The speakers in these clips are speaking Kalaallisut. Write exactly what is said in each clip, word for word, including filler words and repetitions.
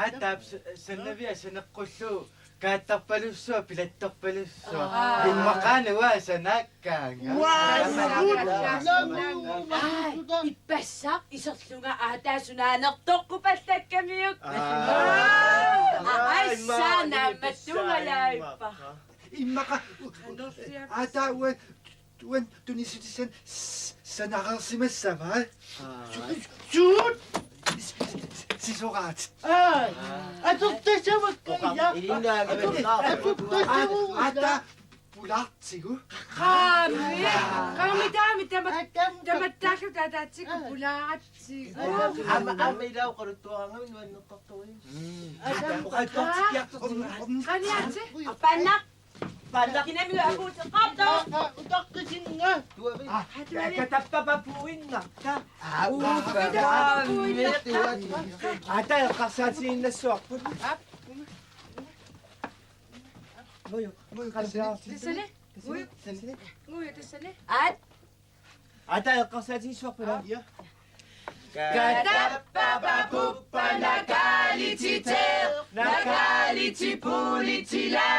Aataap s-, sanaviat saneqqullugu kaattarpalussuaq pilattorpalussuaq. Aa. Immaqaana uanga sanakkaanga. Uaa, aa, ippassaq iserlunga aataa sunaanertoqqupallakkamiuk. Aa. Aa, aa, issa naammattuungajaappa. Immaqa aataa uanga Tuan tunisutissan s-, sanareersimassava? Aa. Su-, suut? S-, s-, sisoraat. Aa. Atortassavakka ila. Ator-, atortassavakka. Ata pulaartigu. Qaami. Qaami taami tama-, tamattaalluta ataatsikkut pulaaratsigu. Aamma, aamma ila oqaluttuaraangami nuannertartorujuk. Mm. Oqaluttuartikkiartorneq. Qaniaatsi. Apanna. Kinamiuk akuuteqartoq. Utaqqisinnga. Tuavi. Aa, katappapappuinnarta. Aa, utaqqapappuinnarta. Ata eqqarsaatiginnassavarput. Muju, muju, tassani. Tassani. Muju, tassani. Aat. Ata eqqarsaatigissavarput, aa? Ja. Katappapapuppa nakaalititeeq, nakaalitipulitila.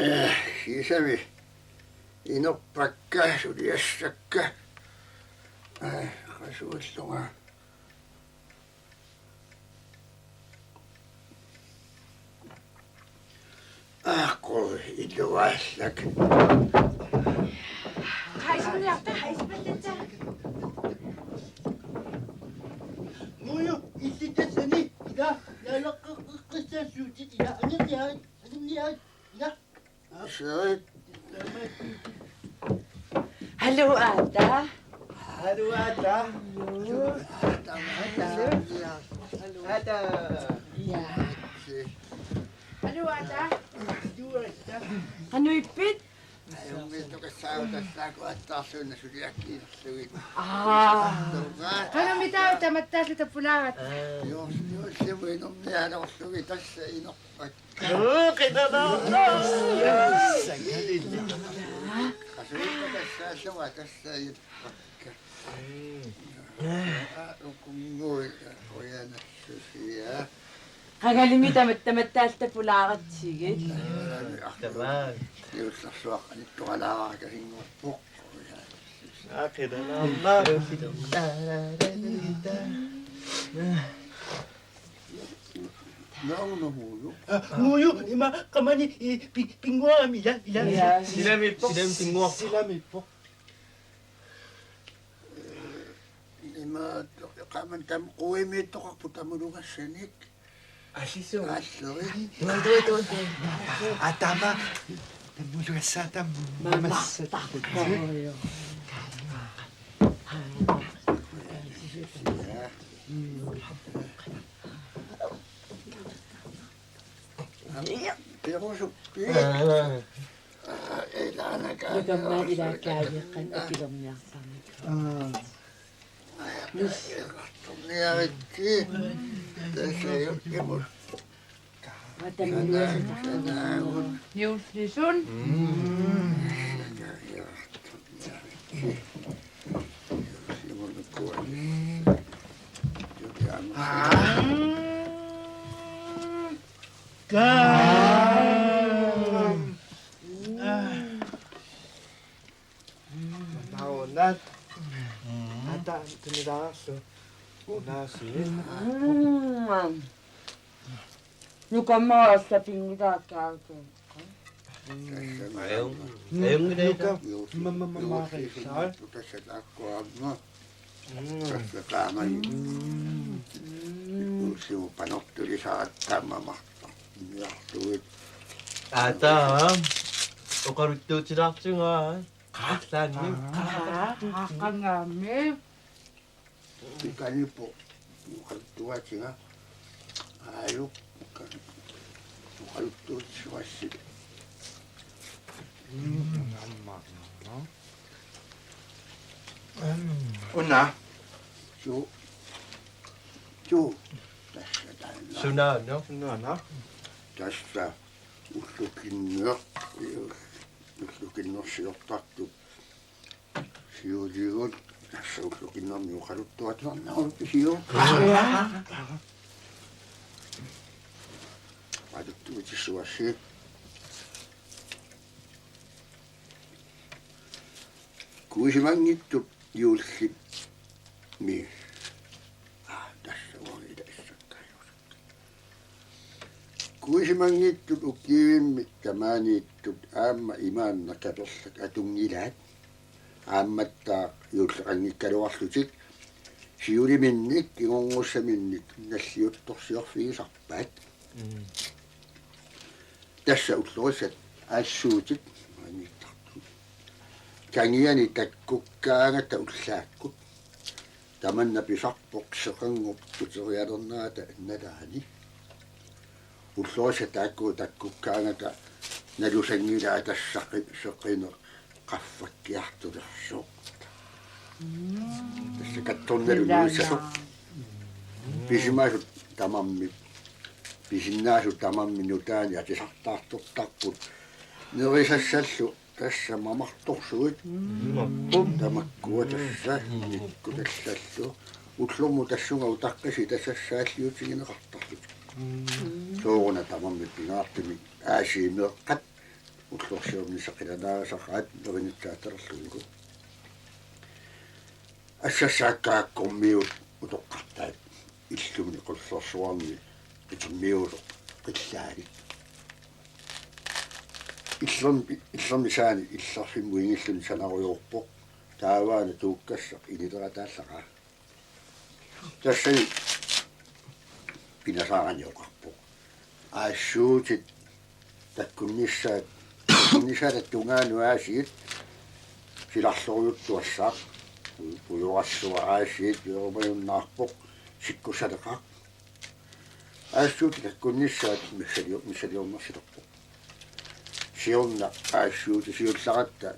Ee, sisami inerpakka, suliassakka. Ee, qasuullunga. Aaqqu, iluaallak. Hejsuniarta, hejspallatta. Muju, illit tassani, ila, naleqqeqqissaassuutit, ila, anguniarit, anguniarit, ila. Seri. Hallo, Aata. Hallo, Aata. Hallo. Aata, Aata. Aata. Ja. Hallo, Aata. Hallo, Aata. Qanoq ippit? Ajunngitsoqassaaq, tassaakku aatsaarluunniit suliakkiinerlugit. Aa. Qanoq mitaava tamattaalluta pulaaratta? Juullimi inernialerlugit tassa inerpakka. Uu, qinanaarnaa. Qasuippa tassaallunga tassa inerpakka. Aa, ukunngui qujanassusia. Qangalimi tamat-, tamattaalluta pulaaratsigit. Tamaa. Juullersuaq anittualaarakasinngorpoq. Aa, qinanaarnaa. Nauna Muju. Aa, Muju, ima qamani, i, pi-, pinnguarami, ila, ila. Ja. Silamiippoq. Silami pinnguarpoq. Silamiippoq. Ima, qamani tam-, quimiittoqarpoq tamulugassanik. Allisuu. Allori. Tuan, tuan, tuan, tuan. Atama. Tamulugassaa tam-, mamassat. Joo. Perusuppi. Aa. Aa, ilaana kaa-, Nukamma ilaa kaajeqqan akilerniartarnik. Aa. Torniaritsi. Tassa jo-, imut. Atammi. Juullisun. Mm. Kaa. Naunat. Ata tunilaarsu. Unaasi. Nukamma assapinngutaakkaartu. Ajung. Ajung. Nuka. Mama, mama, mama. Tassa taakkuarma. Tassa taamani. Usiu panortulisaratta mama. Niartuit. Ata. Oqaluttuutilaartigu. Qaarlaanni. Aa, qaaqqangaammi. Pikaniippoq. Oqaluttuaatiga. Aajuku. Tuttuutsuassi. Una. Su. Su. Tassa taanna. Sunaana. Sunaana. Tassa ullukinneq. Ullukinnersiortartup. Siuligut. Tassa ullukinnermi oqaluttuatunarnarup pisiu. Patuttuitsuassi. Kuisimanngitsut juullimi. Aa, tassa uanga ilassakkaajusakka. Kuisimanngitsut ukiivimmi tamaaniittut aamma imaanna kaperlak atunngilaat. Aammattaaq juulleqanngikkaluarlutik siuliminnik kingornussaminnik nalliuttorsiorfigisarpaat. Mm. Tassa ullorissat aassuutit maaniittartut. Kangiani takkukkaangata ullaakkut. Tamanna pisarpoq seqanngortut terialernerata nalaani. Ullorissat taakku takkukkaangata nalusanngilaat tassa qi-, seqineq qaffakkiartulersoq. Tassa kattornalu nuissasoq. Pisimaasut tamarmik, pisinnaasut tamarmik nutaani atisartaartortarput. Nerisassallu tassa mamartorsuit. Mappum. Tamakkua tassa nikkutallallu. Ullormut tassunga utaqqisi tasassaalliutigineqartarlutik. Sooruna tamarmik pingaartumik aasiit meeqqat ullorsiornissaq qilanaasaqaat nerinitsaatalerlugulu. Assassaakkaakkormiut utoqqartaat illumni qullersuarni qitimmiusoq qillaalik. Illermi, illermi saani illerfimmut ingilluni sanarujoorpoq. Taavaana tuukkassaq inilerataallaqaa. Tassani pinasaarani oqarpoq. Aassuutit takkunnissaat, takkunnissaata tungaanut aasiit silarlorujuttuassaaq. Pujorassuaq aasiit piorumajunnaarpoq, sikkussaleqaaq. Aassuutit takkunnissaat missalior-, missaliornersilerpoq. Siorna aassuutisiullaratta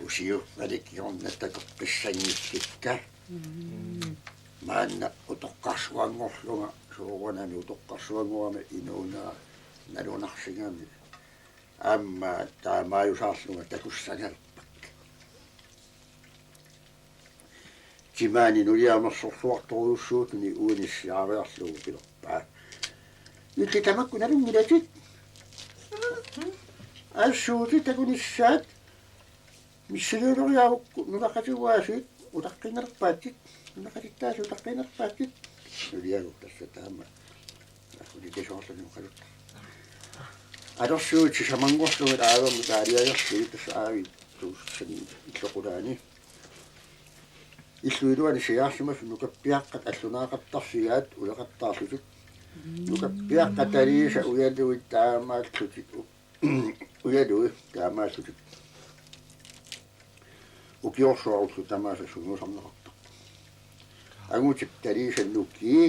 usiuffalik siorna takoqqissanngillikka. Maanna utoqqarsuanngorlunga soorunami utoqqarsuanngorama inuunera nalunarsigami. Aamma taamaajusaarlunga takussangalerpakka. Timaani nuliamersorsuartorujussuutuni uani siaariarlugu pilerpaa: Illit tamakku nalunngilatit. Aassuutit takunissaat missiliuleriaavukku nunaqqatigut aasiit utaqqiinnalerpaatsit. Nunaqqatittaasiit utaqqiinnalerpaatsit. Nuliagut tassa taama. Ulikisuarluni oqaluttoq. Atorsuit sisamanngorlugit aavermik taalialerlugit tassa aavit tuussani illoqulaani. Illup iluani siaarsimasut nukappiaqqat allunaaqattarfigaat uleqattaarlutik. Nukappiaqqat taliisa ujaluit taamaallutik u-, ujalui taamaallutik. Ukiorsuaq ullut tamaasa sungiusarneqartarpoq. Angutip taliisa nukii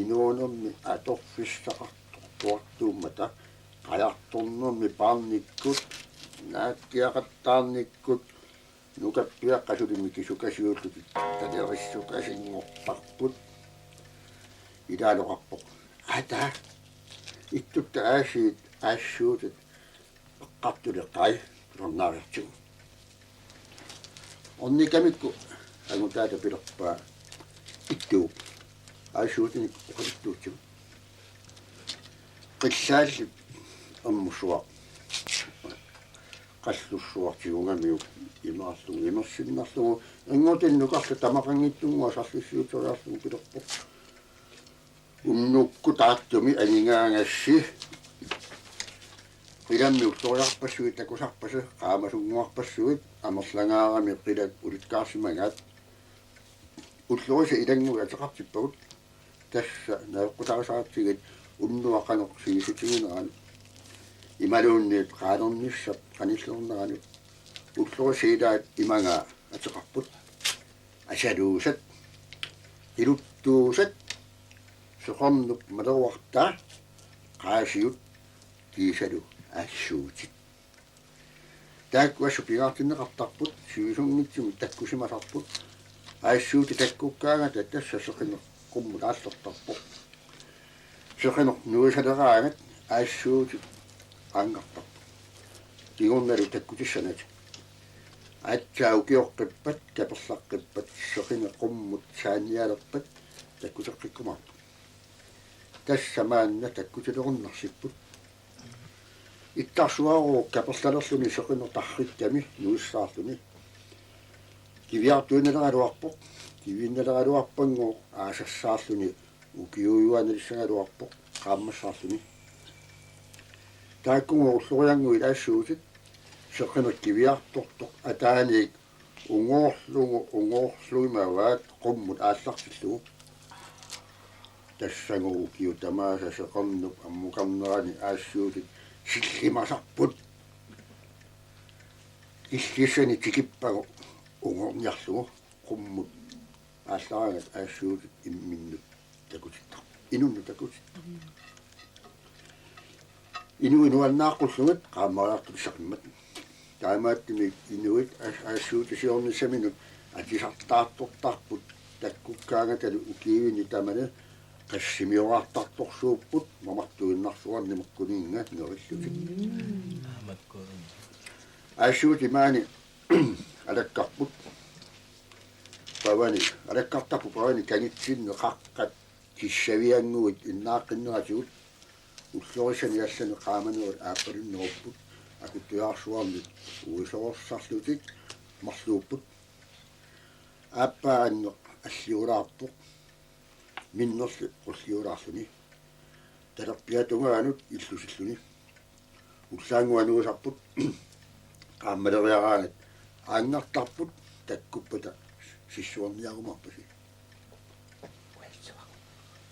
inuunermi atorfissaqartortuartuummata qajartornermi paarnikkut naakkiaqattaarnikkut nukappiaqqat suli mikisukasiullutik talerissukasinngortarput. Ilaalu oqarpoq: Ata, ittutta aasiit aassuutit eqqartuleqai, tornaariartigu. Ornikamikku angutaata pilerpaa: Ittuup. Aassuutinik oqaluttuutsigu. Qillaallit ermusuaq qallussuaq tigungamiuk imaarlugu imersinnarlugu, ingutinnukarlu tamaqanngitsunnguaq sarlissiuteriarlugu pilerpoq: Unnukkut taartumi aningaagassi qilammi ulloriarpassuit takusarpasi, qaamasunnguarpassuit amerlangaarami qilak ulikkaarsimagaat. Ullorisa ilannguit ateqartippagut. Tassa najoqqutaasaratsigit unnuaq qanoq sivisutigineranut imaluunniit qaanernissap qanilliorneranut. Ullorisa ilaat imagaa ateqarput: Asaluusat, iluttuusat, seqernup maleruartaa, qaasiut, kiisalu aassuutit. Taakku assut pingaartinneqartarput, sivisunngitsumik takkusimasarput. Aassuutit takkukkaangata tassa seqineq qummut aallertarpoq. Seqineq nuisaleraangat aassuutit qaangertarput. Kingornalu takkutissanata. Aatsaat ukioqqippat, kaperlaqqippat, seqineq qummut saannialerpat takkuteqqikkumaarput. Tassa maanna takkutilerunnersipput. Ittarsuarooq kaperlalerluni seqineq tarrikkami nuissaarluni. Kiviartuinnaleraluarpoq, kiviinnaleraluarpannguaq aasassaarluni ukiujuaannalissagaluarpoq qaammassaarluni. Taakkununnga ulloriannguit aassuutit seqineq kiviartortoq ataaniit ungoorlugu ungoorlugimavaat qummut aallartillugu. Tassannguaq ukiut tamaasa seqernup ammukarnerani aassuutit sillimasarput. Illissani tikippagu ungoorniarlugu qummut aallaraangat aassuutit imminnut takutittarput. Inunnut takutittarput. Inuit nuannaaqqullugit qaammariartutissaqimmat. Taamaattumik inuit aas-, aassuutisiornissaminut atisartaartortarput takkukkaangatalu ukiuini tamani qassimioraartartorsuupput mamartuinnarsuarnik makkuninnga nerillutik. Aamakku. Aassuutit maani alakkarput. Pavani, alakkartarput pavani kangitsinni qaqqat kissaviannguit innaaqqinneratsigut. Ullorissani allani qaamanerit aappalunnerupput akuttujaarsuarnik uisorersarlutik marluupput. Aappaa anneq alliulaarpoq. Minnerli qulliulaarluni. Talerpiata tungaanut illusilluni. Ullaannguaq nuisarput. Qaammaleriaraangat aanngartarput takkuppata sissuerniarumaarpasi.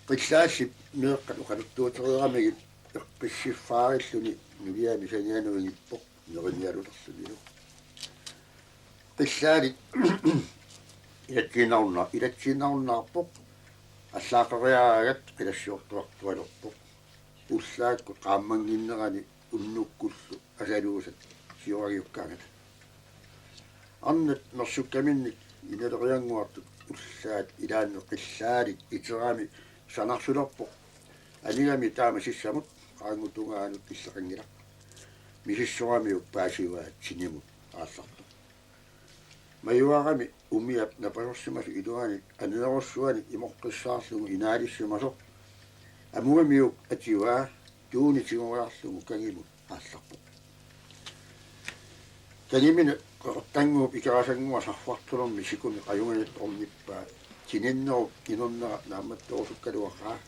Qillaallip meeqqat oqaluttuutereeramigit eqqissiffaarilluni nuliami sanianut ingippoq nerinialulerlunilu. Qillaallit ilatsiinnarunna-, ilatsiinnarunnaarpoq, allaaqeriaraagat qilassiortuartualerpoq. Ullaakkut qaammannginnerani unnukkullu asaluusat sioragiukkaangata. Arnat mersukkaminnik inaleriannguartut ullaat ilaanni qillaallit iterami sanarsulerpoq. Anigami taama sissamut qaanngup tungaanut illeqanngilaq. Misissoramiuk paasivaa tinimut aallartoq. Majuarami umiap napasorsimasoq iluani aneerussuani imoqqissaarlugu inaalissimasoq. Amugamiuk ativaa tuuni tigoriarlugu kangimut aallarpoq. Kangimini qeqertannguup ikerasannguaq sarfartulermi sikumi qajungajatta ornippaa. Tininnerup inernera naammattorusukkaluaqaa.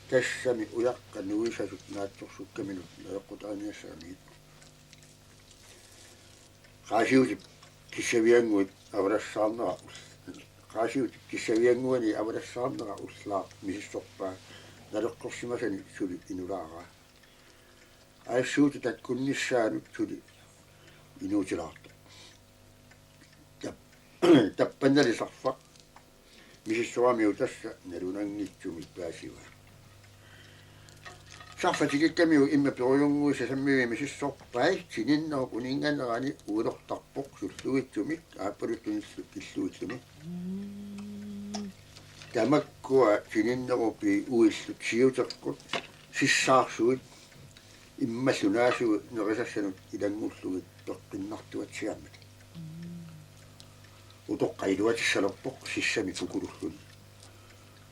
Tassami ujaqqat nuisasut naatsorsukkaminut najoqqutaanissagamigit. Qaasiutip kissaviannguit avalassaarnera ull-, qaasiutip kissaviannguani avalassaarnera ullaaq misissorpaa naleqqersimasani suli inulaaraa. Aassuutit takkunnissaannut suli inuutilaartoq. Tap-, tappannali sarfaq misissoramiuk tassa nalunanngitsumik paasivaa. Sarfaq tikikkamiuk immaqa perujunnguisa sammivii misissorpai tininnerup uninnganerani uilertarpoq sullugitsumik aappaluttunillu killuilluni. Tamakkua tininnerupii uillut siuteqqut sissaarsuit immallu naasuit nerisassanut ilanngullugit peqqinnartuatsiaammat. Utoqqaq iluatissalerpoq sissami pukkululluni.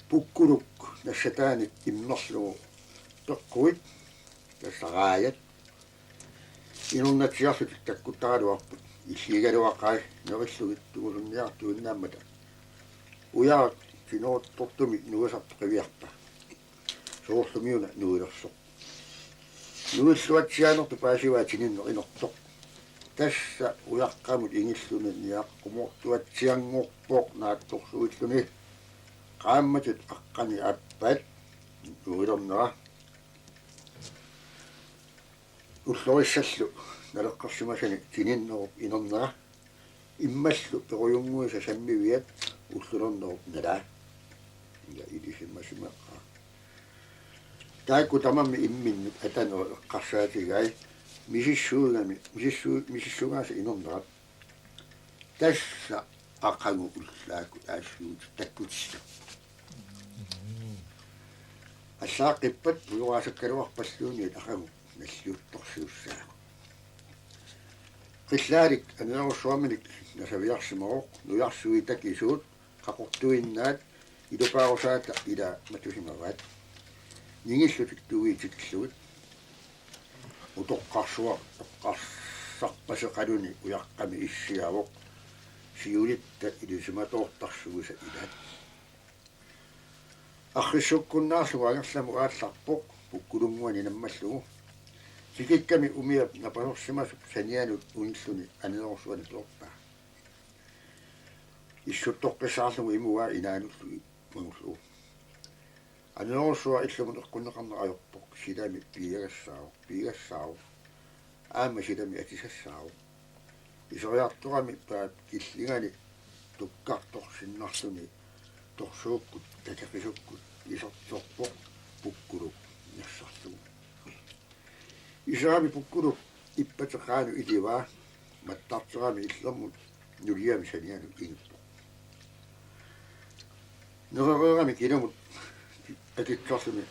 Pukkuluk nassataani immerlugu peqquit, tassa raajat, inornatsiarlutik takkuttaraluarput. Illigigaluaqai nerillugit tungusunniartuinnaammata. Ujarak tineruttortumik nuisartoq qiviarpaa. Soorlumiuna nuilersoq. Nuilluatsiaanertut paasivaa tininneq inortoq. Tassa ujaqqamut ingilluni niaqqumoortuatsianngorpoq naatsorsuilluni. Qaammatip aqqani aappaat nuilernera. Ullorissallu naleqqersimasani tininnerup inernera. Immallu perujunnguisa sammiviat ullulernerup nalaa. Ila ilisimasimaqaa. Taakku tamarmik imminnut atanerup eqqarsaatigai misissuugami, misissuu-, misissugaasa inernerat. Tassa aqagu ullaakkut aassuut takkutissat. Allaaqqippat pujoraasakkaluarpalluunniit aqagu nalliuttorsiussaagut. Qillaalik aneerussuarminik nasaviarsimavoq, nujarsui takisuut qaqortuinnaat ilupaarusaata ilaa matusimavaat. Ningillutik tuui tikillugit. Utoqqarsuaq eqqarsarpaseqaluni ujaqqami issiavoq. Siulitta ilisimatoortarsuisa ilaat. Arrissukkunnaarlugu angerlamut aallarpoq pukkulunnguani nammallugu. Tikikkami umiap napasorsimasup sanianut unilluni aneerussuani piorpaa. Issuttoqqissaarlugu imuaa inaanullu mangullugu. Aneerussuaq illumut eqqunneqarneq ajorpoq, silami piiagassaavoq, piigassaavoq. Aamma silami atisassaavoq. Iseriartorami paap killingani tukkartorsinnarluni torsuukkut tateqisukkut isertorpoq pukkuluk nersarlugu. Iserami pukkuluk ippateqaanut ilivaa, mattarterami illermut nuliami sanianut inuppoq. Nerereerami kinamut akitsorluni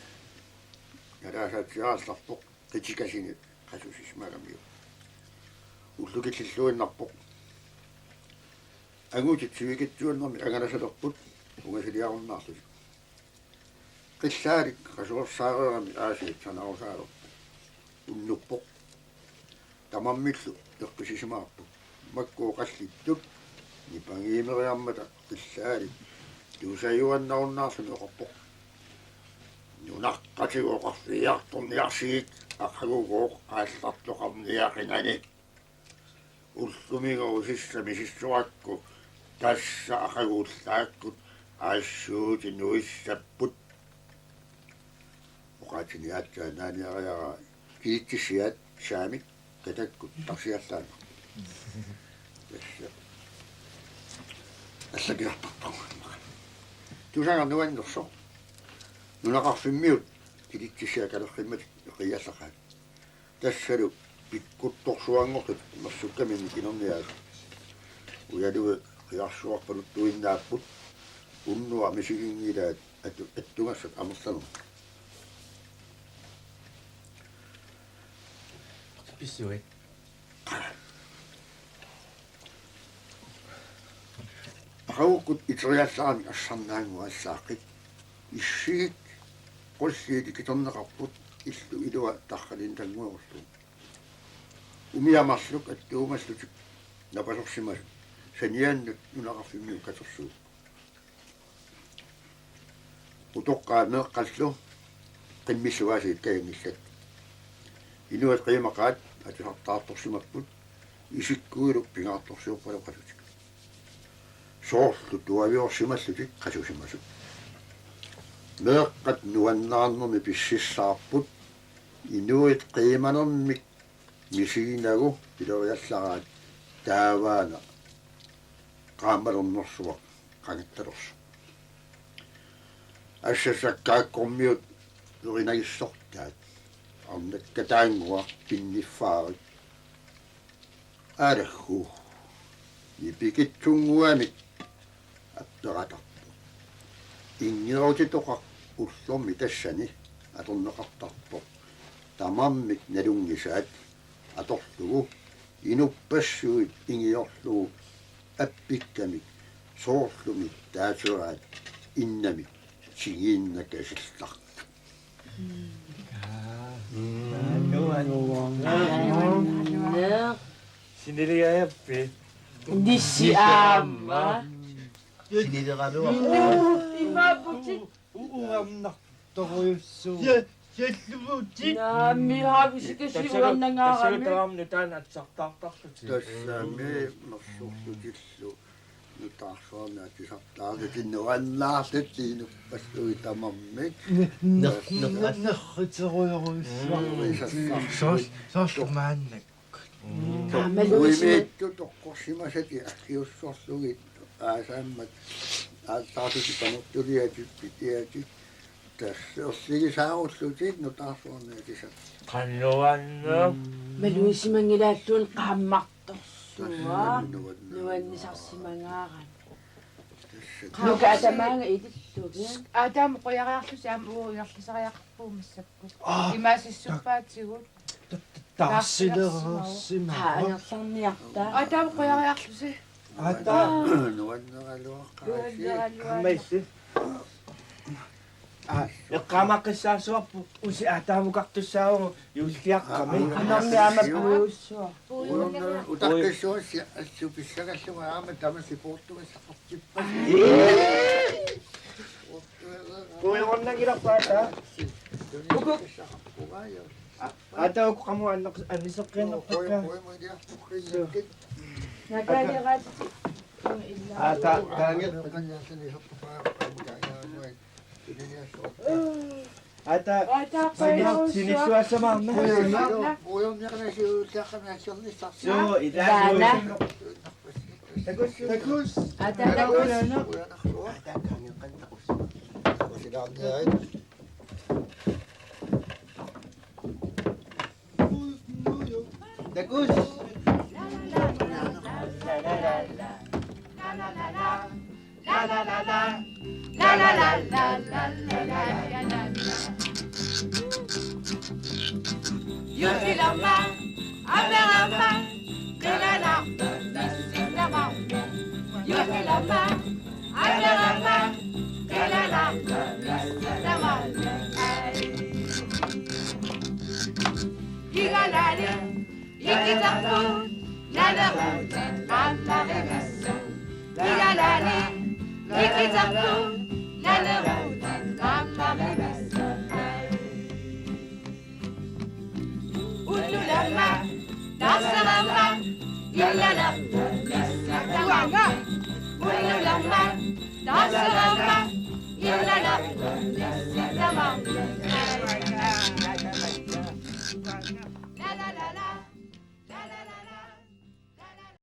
nalaasaatsiarallarpoq qitikasini qasusisimagamiuk. Ullukillilluinnarpoq. Angutit sivikitsuannermik angalasalerput ungasiliarunnaarlutik. Qillaalik qasuersaareerami aasiit sanarusaalerpoq. Unnuppoq. Tamarmillu eqqissisimaarput. Makku oqallittut nipangiimeriarmata qillaalik tusajuannarunnaarluni oqarpoq: Nunaqqatigut oqarfigiartorniarsigit aqagugooq aallartoqarniaqinani. Ullumigooq sissami sissorakku tassa aqagu ullaakkut aassuutit nuissapput. Oqaatsini aatsaat naaniariaraa kilitsissiat saamik katakkut tarsiallaannaq. Tassa allakiartarpagut. Tusagaq nuannersoq. Nunaqarfimmiut kilitsissiat kalerrimmatik eqiallaqaat. Tassalu pikkuttorsuanngortut mersukkaminnik inerniaasut. Ujaluit qiarsuarpaluttuinnaapput, unnuaq misiginngilaat atu-, attugassat amerlanermut. Pissuit. Aqagukkut iteriallaramik assarnaannguaq allaaqqik. Issigik qulliit ikiterneqarput illu ilua tarralinnannguerullugu. Umiat marluk attuumallutik napasorsimasut saniannut nunaqarfimmiut katersuupput. Utoqqaat meeqqallu qimmilluaasiit kajanngillat. Inuit qiimaqaat atisartaartorsimapput, isikkuilu pingaartorsiorpalu qasutik. Soorlu tuaviorsimallutik qasusimasut. Meeqqat nuannaarnermi pississaarput, inuit qiimanermik misiginagu pileriallaraat taavaana qaammalernersuaq qangattalersoq. Assassakkaakkormiut erinagissortaat arnakkataannguaq pinniffaarik. Alaggu. Nipikitsunnguamik apperatarpoq. Inngerutitoqaq ullormi tassani atorneqartarpoq. Tamarmik nalunngisaat atorlugu inuppassuit ingiorlugu appikkamik soorlumi taaseraat innamik tigiinnakasillarnak. Siniliajappi. Nissi aamma. Sinileraluarpoq. Imaaputit. Uangartorujussuuvoq. Ja, jalluvutit. Naammi, haavisikasi uannangaarami. Tassalu taama nutaamik atisartaartarlutik. Tassami mersorlutillu nutaarsuarmi atisartaarlutik nuannaarlutik inuppassuit tamarmik. Ner-, ner-, nerriterujorujussuarlutik. Soorlu maannakkut. Taamalu uimiittut toqqorsimasatik aggiussorlugit aasaammat aallaarlutik panertuliatik pitiatik Tassa erligisaarullutit nutaarsuarniatisat. Qanoq anna? Malugisimanngilaarlugu qaammartorsuaq. Tassa nuann-, nuannisarsimagaarami. Tassa. Nuka atamaanga ilillugit. Aataamut qujariarlusi aamma uagut ingerlasariaqarpugut massakkut. Aa, imaasissuppaatigut. Taarsilersimavoq. Aa, angerlarniarta. Aataamut qujariarlusi. Aata. Nuanneraluaqaasi. Nuanneraluaqaasi. Aamma issi. Aa, eqqaamaqqissaassuarput usi aataamukartussaavoq juulliaqqami. Aa, anormi aamma puiussuaq. Puiornera utaqqissuassi assut pissagallunga aamma tamassi poortugassaqartippasi. Ee! Puiornagilarpaata. Uku. Aata uku qamu anneq-, anniseqqiinnerpakka. Suu. Nakaaliaraat. Aata taangi. Aata. Aata sini-, qajarussua. Sinisuassamaarna. Suu, ila. Ilaana. Takuss. Takuss. Aata takuss. Aata takuss. Takuss. Juullilama, amerama, qilalarput missitama. Juullilama, amerama, qilalarput missitama. Igalali, ikitarput, naleruutit qaammarivissut. Igalali, ikitarput, naleruutit qaammarivissut. Unnulama, taarserama, illalerput missitama. Unnulama, taarserama, illalerput missitama. La la la la.